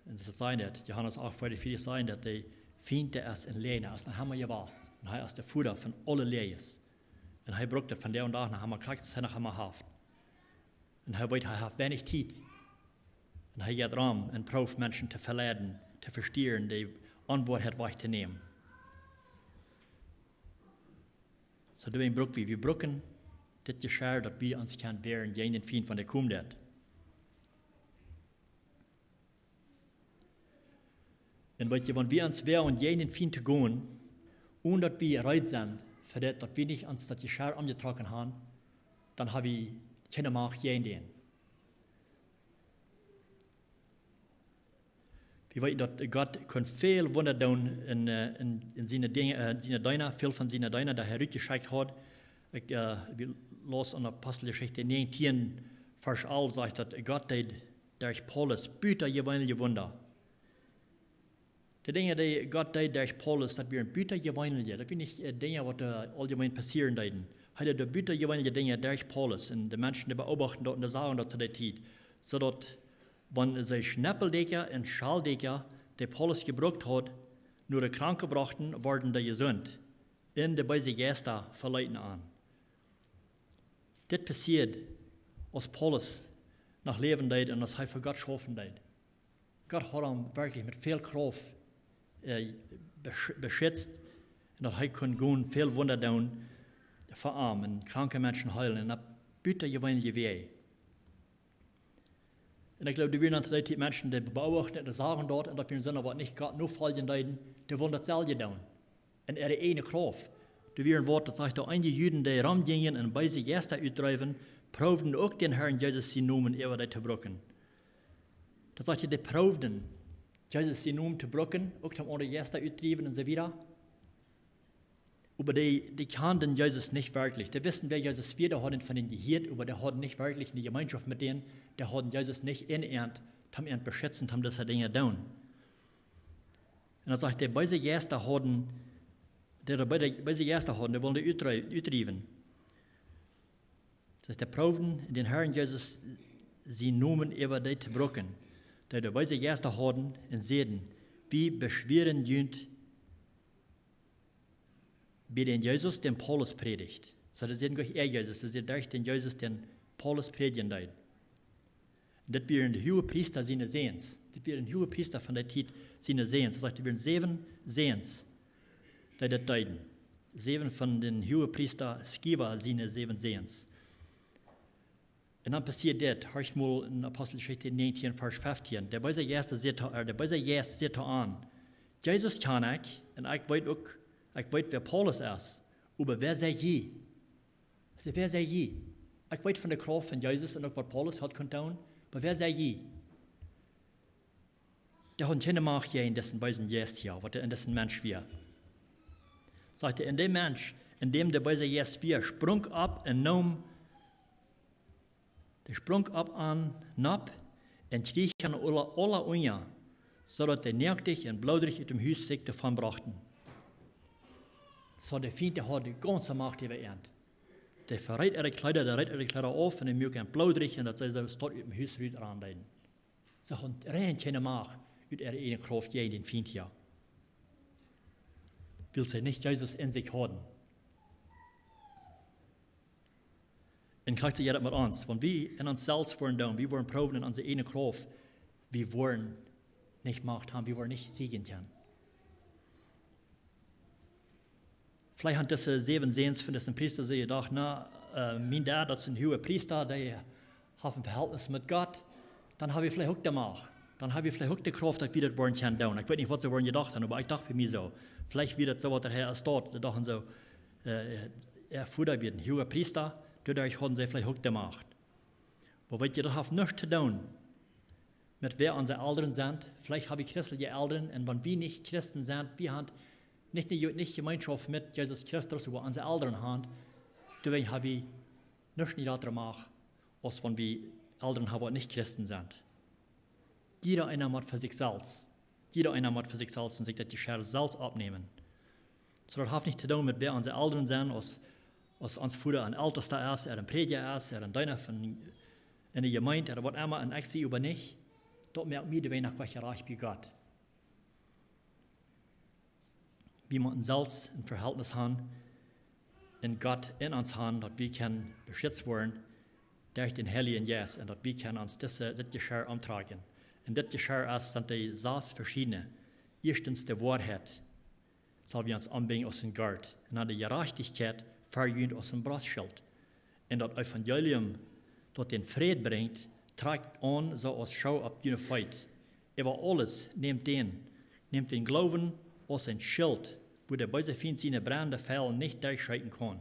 Un see sajen daut, Johanes acht, Varsch vea sajcht daut, de Fient, dee es een Läajna, es noch emma jewast. Un hee es de Voda von aule Läajes. Un hee brukt daut vondoag dän Dach noch emma, krakjt soo aus hee noch emma haft. Un hee weet, hee haft weinich Tiet. Un hee jeit rom un proowt Menschen to veleiden, to vestieren, de Onwoarheit wajchtonämen. Soo, doawäajen bruk wie, wie brucken dit Jeschia, daut wie ons kjennen wäaren jäajen dän Fient, wan dee komen deit. Un weet jie, wan wie ons wäaren jäajen dän Fient to gonen, onen daut wie reed sent fa dit, daut wie nich ons daut Jeschia aunjetrocken haben, dan hab wie Kjeene Macht jäajen dän. Wie weeten, daut Gott kunn väl Wunda doonen en, äh, en, en siene Dinja, äh, siene Deena, väl von siene Deena, dee hee rutjeschekjt haud. Ekj, äh, wie läsen en Aposteljeschicht näajentieen, Varsch alf, sajcht daut Gott deed derch Paulus butajeweenelje Wunda. De Dinja, dee Gott deed derch Paulus, daut wieren butajeweenelje. Daut wieren nich, äh, Dinja, waut, äh, auljemeen passieren deeden. Hee deed butajeweenelje Dinja derch Paulus. Un de Menschen, dee beoobachten daut un dee sagen daut to dee Tiet. Soo daut, wan see Schneppeldäakja un Schalldäakja, dee Paulus jebrukt haud, no de Kranke brochten, worden dee jesunt. Un de beese Jeista veleeten an. Dit passieed, aus Paulus noch läwen deed un aus hee fa Gott schaufen deed. Gott haud am werkjlich met väl Krauft, äh, besch-, beschitzt. Un daut hee kunn gonen väl Wunda doonen fa am un kranke Menschen heelen un opp butajeweenelje Wäaj. Un ekj jleew, doa wieren aun dee Tiet Menschen, dee beoobachten un dee sagen daut, un daut wieren soone, waut nich Gott nofoljen deeden, dee wullen daut selfst doonen. En äare ieejne Krauft. Doa wieren waut, daut sajcht, daut eenje Juden, dee romjinjen un beese Jeista utdreewen, proowden uk dän Herrn Jesus sienen Nomen äwa dee to brucken. Daut sajcht, dee proowden, Jesus sienen Nomen to brucken, uk toom aundre Jeista utdriewen un soo wieda. Oba dee, dee kjanden Jesus nich werkjlich. Dee wisten, wäa Jesus wia, dee hauden von am jehieet, oba dee hauden nich werkjlich eene Jemeenschoft met dän, dee hauden Jesus nich en an, toom an beschitzen, toom dise Dinja doonen. Un daut sajcht, dee beese Jeista hauden, dee, dee beese, beese Jeista hauden, dee wullen dee utdrie-, utdriewen. Daut sajcht, dee proowden, dän Herrn Jesus sienen Nomen äwa dee to brucken, dee dee beese Jeista hauden, un säden: "Wie beschwäaren junt bie dän Jesus, dän Paulus prädicht." Soo, dee säden nich äa Jesus, dee säden derch dän Jesus, dän Paulus prädjen deed. Un dit wieren de Huagepriesta siene Säns. Dit wieren de Huagepriesta von dee Tiet siene Säns. Daut sajcht, doa wieren säwen Säns, dee daut deeden. Säwen von dän Huagepriesta Sceva siene säwen Säns. Un dan passieed dit, horcht mol en Aposteljeschicht näajentieen, Varsch fieftieen. De beese Jeist säd to, äh, de beese Jeist säd to an: "Jesus kjan ekj, un ekj weet uk, ekj weet, wäa Paulus es. Oba wäa sent jie?" Hee säd: "Wäa sent jie? Ekj weet von de Krauft von Jesus un uk, waut Paulus haud kunt doonen, oba wäa sent jie?" Dee hauden kjeene Macht jäajen disen beesen Jeist hia, waut en disen Mensch wia. Sajcht hee, un de Mensch, en däm de beese Jeist wia, sprunk opp un neem, dee sprunk opp un nopp un kjrieech an aula, aula unja, soo daut dee noaktich un bloodrich ut däm Hus sikj doavon brochten. Soo, de Fient, dee haud de gaunze Macht äwa an. Dee vereet äare Kjleeda, dee reet äare Kjleeda auf un dee muak an bloodrich un daut see soo staut ut däm Hus rut rannen deeden. See hauden rein kjeene Macht ut äare ieejne Krauft jäajen dän Fient hia. Wiels see nich Jesus en sikj hauden. Un krakjt soo jeit daut met ons. Wan wie en ons selfst woaren doonen, wie woaren proowen en onse ieejne Krauft, wie woaren nich Macht haben, wie woaren nich siegen kjennen. Veleicht haben dise säwen Säns von disen Priesta sikj jedocht: "Na, äh, mien Dad, daut es een Huagepriesta, dee haft een Vehältnis met Gott, dan hab wie veleicht uk de Macht. Dan hab wie veleicht uk de Krauft, daut wie daut woaren kjennen doonen." Ekj weet nich, waut see woaren jedocht haben, oba ekj docht bie mie soo. Veleicht wia daut soo, waut de Herr es docht. See dochten soo, äh, äa Voda wia een Huagepriesta, doaderch hauden see veleicht uk de Macht. Oba weet jie, daut haft nuscht to doonen met wäa onse Elren sent. Veleicht hab wie christelje Elren, un wan wie nich Christen sent, wie haben nich, nich, nich Jemeenschoft met Jesus Christus, oba onse Elren haben, doawäajen hab wie nuscht nich doa Macht, aus wan wie Elren haben, waut nich Christen sent. Jieda eena mott fa sikj selfst, jieda eena mott fa sikj selfst un sikj daut Jescherr selfst oppnämen. Soo, daut haft nich to doonen met wäa onse Elren sent, aus, aus ons Voda een Eltesta es, ooda een Prädja es, ooda een Deena von, en de Jemeent, ooda waut emma, un ekj sie oba nich, daut moakt mie doawäajen nich jerajcht bie Gott. Wie motten selfst een Vehältnis haben un Gott en ons haben, daut wie kjennen beschitzt woaren derch dän Heiljen Jeist un daut wie kjennen ons dise, dit Jescherr auntrakjen. Un dit Jescherr es, sent dee sas veschiedne. Ieeschtens de Woarheit, saul wie ons ombinjen aus een Gurt, un dan de Jerajchtichkjeit fa junt aus een Brostschilt. Un daut Evangelium, daut dän Fräd brinjt, trakjt aun soo aus Schoo opp june Feet. Äwa aules nämt dän, nämt dän Gloowen aus een Schilt, wua de beese Fient siene brennende Fiela nich derchscheeten kaun.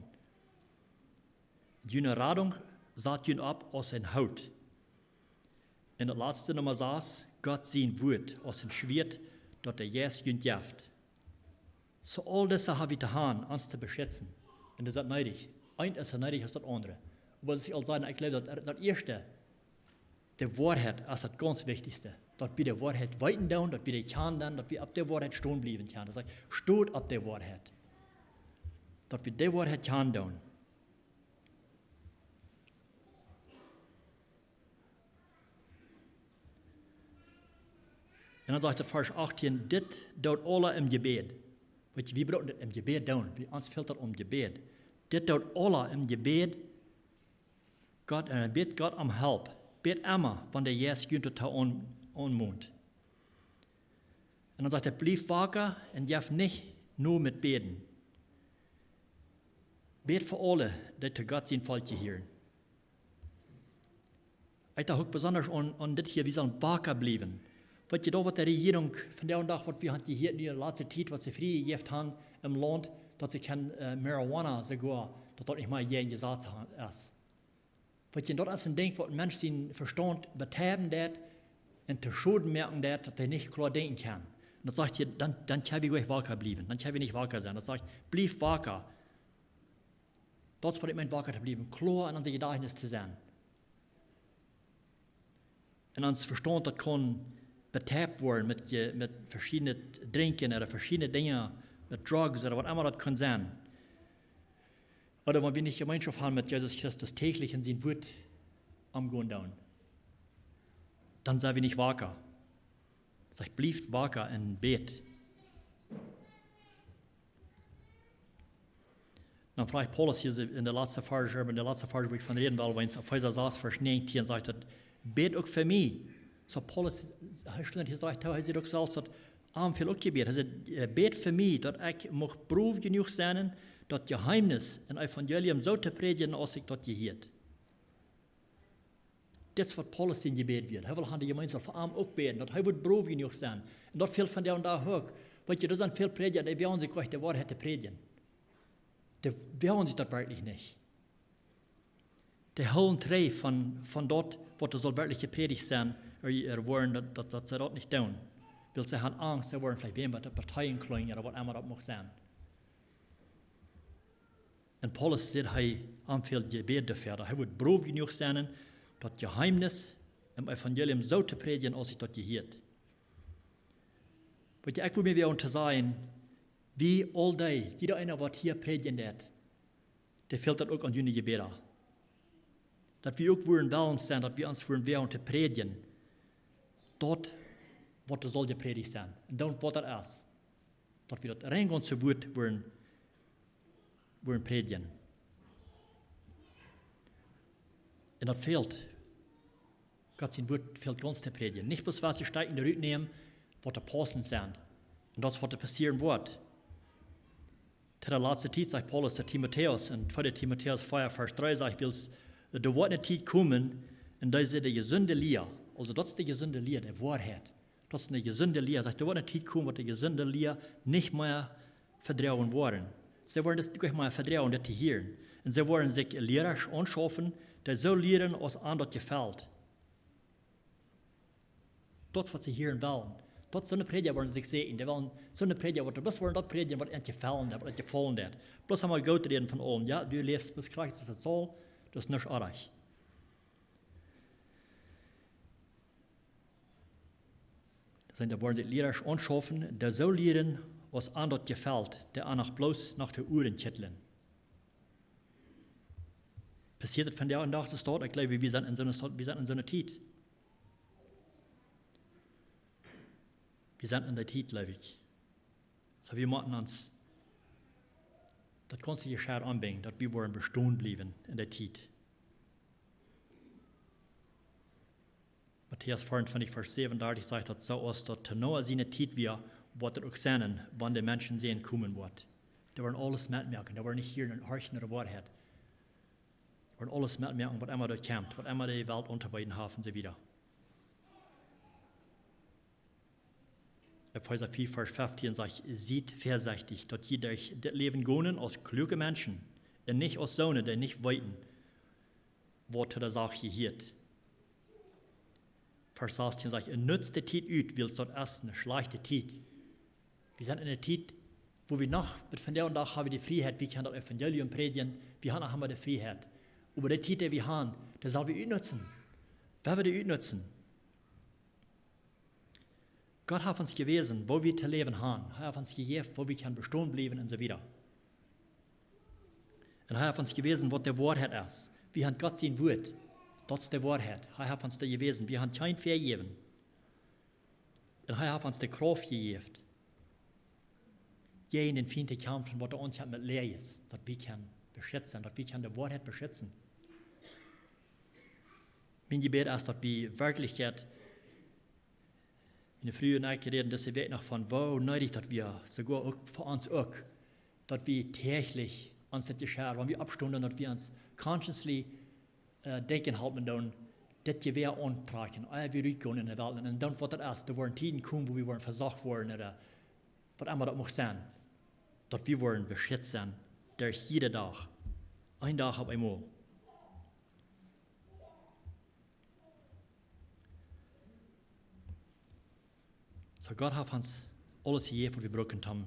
June Radunk Sat junt opp aus een Hoot. Un daut latste, Numma sas, Gott sien Wuat aus een Schwieet, daut de Jeist junt jeft. Soo aul dise hab wie to han, ons to beschitzen. Un daut es needich. Eent es needich aus daut aundre. Oba aus ekj aul säd, ekj jleew daut, daut ieeschte, de Woarheit es daut gaunz wichtichste. Daut wie de Woarheit weeten doonen, daut wie dee kjanen doonen, daut wie opp de Woarheit stonen bliewen kjennen. Daut sajcht, stot opp de Woarheit. Daut wie de Woarheit kjanen doonen. Un dan sajcht daut Varsch achtieen, dit doot aula em Jebäd. Weetst, wie bruken daut em Jebäd doonen. Wie, ons fält daut om Jebäd. Dit doot aula em Jebäd. Gott, äh, bät Gott om Help. Bät emma, wan de Jeist junt doatoo aun-, aunmont. Un dan sajcht hee, blieft waka un jeft nich no met bäden. Bät fa aule, dee to Gott sien Volkj jehieren. Ekj docht uk besonda aun, aun dit hia, wie sellen waka bliewen. Weetst, daut waut de Rejierunk vondoag dän Dach, waut wie han jehieet nu de latste Tiet, waut see frie jejäft han em Launt, daut see kjennen, äh, Marihuana soogoa, daut daut nich mea jäajen Jesaz es. Weetst, daut es een Dinkj waut een Mensch sien Vestaunt beteiwen deit un to Schoden moaken deit, daut hee nich kloa denkjen kaun. Un daut sajcht hia, dan, dan kjenn wie nich waka bliewen, dan kjenn wie nich waka sennen. Daut sajcht, blieft waka. Daut es waut ekj meen, waka to bliewen, kloa en onse Jedajchnis to sennen. Un ons Vestaunt, daut kaun beteift woaren met je-, met veschiedne Drinkjen ooda veschiedne Dinja, met Drugs ooda waut emma daut kaun sennen. Ooda wan wie nich Jemeenschoft han met Jesus Christus, däachlich en sien Wuat omgonen doonen, dan sent wie nich waka. Sajcht, blieft waka un bät. Dan fruach Paulus hia en de latste Varsch, en de latste Varsch, wua ekj von räden well, wiels Efeesa sas, Varsch näajentieen sajcht daut, bät uk fa mie. Soo Paulus, hee steit hia, sajcht hee, hee sajcht uk selfst daut am fält uk Jebäd. Hee sajcht, äh, bät fa mie, daut ekj mucht brow jenuach sennen, daut Jeheemnis em Evangelium soo to prädjen, aus ekj daut jehieet. Dit es waut Paulus sien Jebäd wia. Hee wull aun de Jemeenschoft fa am uk bäden, daut hee wudd brow jenuach sennen. Un daut fält vondoag dän Dach uk. Weetst, doa sent väl Prädja, dee woagen sikj nich de Woarheit to prädjen. Dee woagen sikj daut werkjlich nich. Dee hoolen trigj von, von daut, waut doa saul werkjlich jeprädicht sennen, ooda, ooda woaren daut, daut, daut see daut nich doonen. Wiels see han Angst, see woaren veleicht wäm bie de Partien kjlinjen ooda waut emma daut mucht sennen. Un Paulus sajcht, hee, am fält Jebäd doafäa, daut hee wudd brow jenuach sennen, daut Jeheemnis em Evangelium soo to prädjen, aus ekj daut jehieet. Weetst, ekj well mie wada aun to sajen, wie aul dee, jieda eena waut hia prädjen deit, dee fält daut uk aun june Jebäda. Daut wie uk wudden wellen sennen, daut wie ons wudden wada aun to prädjen, daut waut doa saul jeprädicht sennen. Un dan waut daut es. Daut wie daut rein gaunze Wuat wudden, wudden prädjen. Un daut fält. Gott sien Wuat fält gaunz to prädjen. Nich bloos waut see Stäakjen rutnämen, waut doa paussent sent. Un daut es waut doa passieren woat. To de latste Tiet, sajcht Paulus to Timotäus, en tweede Timotäus vea, Varsch dree, sajcht, wiels, äh, doa woat eene Tiet komen, en dee see de jesunde Lia, aulsoo daut es de jesunde Lia, de Woarheit, daut es eene jesunde Lia. Sajcht, doa woat eene Tiet komen, waut de jesunde Lia nich mea vedroagen woaren. See woaren daut nich mea vedroagen, daut to hieren. Un see woaren sikj Liera aunschaufen, dee soo lieren, aus an daut jefelt. Daut es waut see hieren wellen. Daut soone Prädja woaren sikj säkjen. Dee wellen soone Prädja, waut doa bloos woaren daut prädjen, waut an jefelt, waut an jefelt haft. Bloos emol goot räden von aulem. Jo, du läfst bloos krakjt soo aus daut saul, daut es nuscht oajch. Daut sent, doa woaren sikj Liera aunschaufen, dee soo lieren, aus an daut jefelt, dee an noch bloos no de Uaren kjitlen. Passieet daut vondoag dän Dach soo? Ekj jleew, wie sent en soone Sta-, wie sent en soone Tiet. Wie sent en dee Tiet, jleew ekj. Soo, wie motten ons daut gaunze Jeschicht aunbinjen, daut wie woaren bestonen bliewen en dee Tiet. Matäus vea un twintich, Varsch säwenundartich sajcht daut soo, aus daut to Noah siene Tiet wia, woat daut uk sennen, wan de Menschensän komen woat. Dee woaren aules metmoaken, dee woaren nich hieren un horchen no de Woarheit. Dee woaren aules metmoaken, waut emma doa kjemt, waut emma de Welt auntobeeden haft un soo wieda. Efeesa vea, Varsch feftieen sajcht, siet väasechtich, daut jie derch dit Läwen gonen aus kluake Menschen un nich aus soone, dee nich weeten, waut to de Sach jehieet. Varsch sastieen sajcht: "Un nutzt de Tiet ut, wiels daut es eene schlajchte Tiet." Wie sent en eene Tiet, wua wie noch, bat vondoag dän Dach ha wie de Frieheit, wie kjennen daut Evangelium prädjen, wie han noch emma de Frieheit. Oba de Tiet, dee wie han, dee sell wie utnutzen. Wie woaren dee utnutzen. Gott haft ons jewäsen, woo wie to läwen han. Hee haft ons jejäft, woo wie kjennen bestonen bliewen un soo wieda. Un hee haft ons jewäsen, waut de Woarheit es. Wie han Gott sien Wuat. Daut es de Woarheit. Hee haft ons daut jewäsen. Wie han kjeen Fäa jejäft. Un hee haft ons de Krauft jejäft, jäajen dän Fient to kjamfen, waut doa aunkomt met Läajes, daut wie kjennen beschizt sennen, daut wie kjennen de Woarheit beschitzen. Mien Jebäd es, daut wie werkjlich, miene Fru un ekj räden dise Wäakj noch von, woo needich daut wia, soogoa uk fa ons uk, daut wie däachlich ons daut jescheit, wan wie oppstonen, daut wie ons consciously äh, denkjen halpen doonen, dit Jewäa auntrakjen, ea wie rutgonen en de Welt. Un dan, waut daut es, doa woaren Tieden komen, wua wie woaren vesocht woaren, ooda waut emma daut mucht sennen, daut wie woaren beschizt sennen derch jieda Dach. Een Dach opp eemol. Soo Gott haft ons aules jejäft, waut wie brucken, om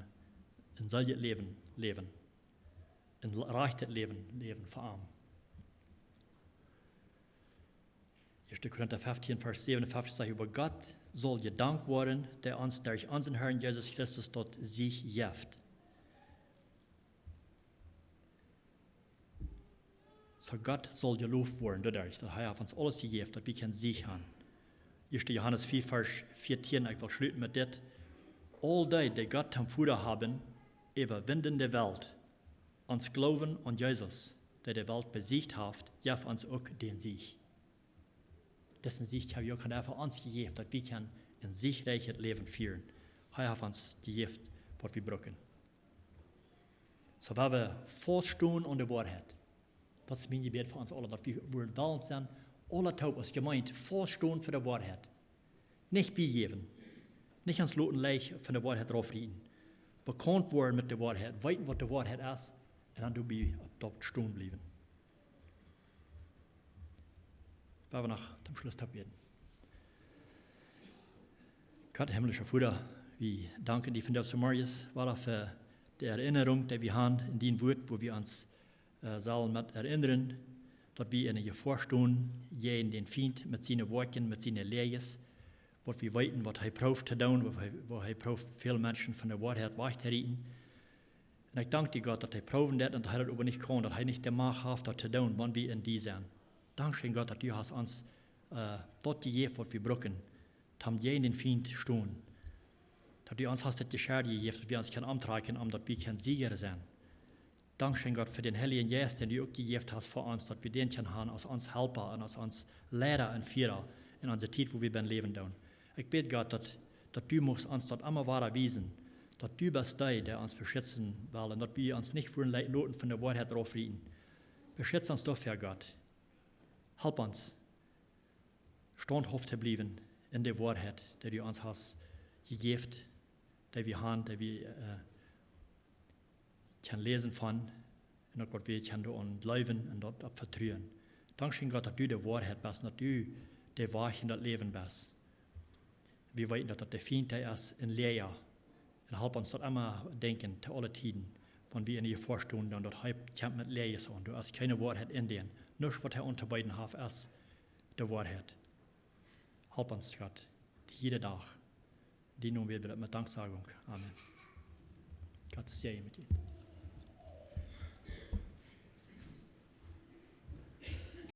een seeljet Läwen läwen. Een rajchtet Läwen läwen fa am. Ieeschte Korinta feftieen, Varsch säwenunfeftich sajcht: "Oba Gott saul jedankt woaren, dee ons derch onsen Herrn Jesus Christus daut Siech jeft." Soo Gott saul jeloft woaren, doaderch, daut hee haft ons aules jejäft, daut wie kjennen Siech han. Ieeschte Johanes vea, Varsch vieetieen, ekj well schluten met dit: "Aul dee, dee Gott toom Voda haben, äwawinjen de Welt." Ons Gloowen aun Jesus, dee de Welt besiecht haft, jeft ons uk dän Siech. Disen Siech haft hee uk fa ons jejäft, daut wie kjennen een siechreichet Läwen fieren. Hee haft ons jejäft, waut wie brucken. Soo woa wie faust stonen aun de Woarheit. Daut es mien Jebäd fa ons aule, daut wie woaren wellens sennen, aule toop aus Jemeent, faust stonen fa de Woarheit. Nich biejäwen. Nich ons loten leicht von de Woarheit raufrieten. Bekaunt woaren met de Woarheit, weeten, waut de Woarheit es, un dan doabie opp daut stonen bliewen. Woa wie noch toom Schluss toop bäden. Gott, himmlischa Voda, wie danken die vondoag zemorjes, Voda, fa de Erinnerung, dee wie han en dien Wuat, wua wie ons äh, sellen met erinnern, daut wie en de Jefoa stonen, jäajen dän Fient met siene Woakjen, met siene Läajes, waut wie weeten, waut hee prooft to doonen, woo hee, woo hee prooft, väl Menschen von de Woarheit wajch to rieten. Un ekj dank die, Gott, daut hee proowen deit un daut hee daut oba nich kaun, daut hee nich de Macht haft, daut to doonen, wan wie en die sent. Dankscheen, Gott, daut du hast ons äh, daut jejäft, waut wie brucken, toom jäajen dän Fient stonen. Daut du ons hast daut Jeschicht jejäft, daut wie ons kjennen auntrakjen, om daut wie kjennen Siega sennen. Dankscheen, Gott, fa dän Heiljen Jeist, dän du uk jejäft hast fa ons, daut wie dän kjennen han aus ons Halpa un aus ons Leida un Fiera en onse Tiet, wua wie bennen läwen doonen. Ekj bäd, Gott, daut, daut du muchst ons daut emma wada wiesen, daut du best dee, dee ons beschitzen well, un daut wie ons nich woaren le-, loten von de Woarheit raufrieten. Beschitz ons doafäa, Gott. Help ons, staunthauft to bliewen en de Woarheit, dee du ons hast jejäft, dee wie han, dee wie äh, kjennen läsen von, un uk waut wie kjennen doaraun jleewen un doaropp vetruen. Dankscheen, Gott, daut du de Woarheit best, daut du de Wajch en daut Läwen best. Wie weeten, daut daut de Fient es, een Läaja. Un help ons daut emma denkjen, to aule Tieden, wan wie en de Jefoa stonen, dan daut hee kjemt met Läajes aun. Doa es kjeene Woarheit en dän. Nuscht, waut hee auntobeeden haft, es de Woarheit. Help ons, Gott, jieda Dach. Dien Nomen bäd wie daut met Danksagung. Amen. Gott sie met junt.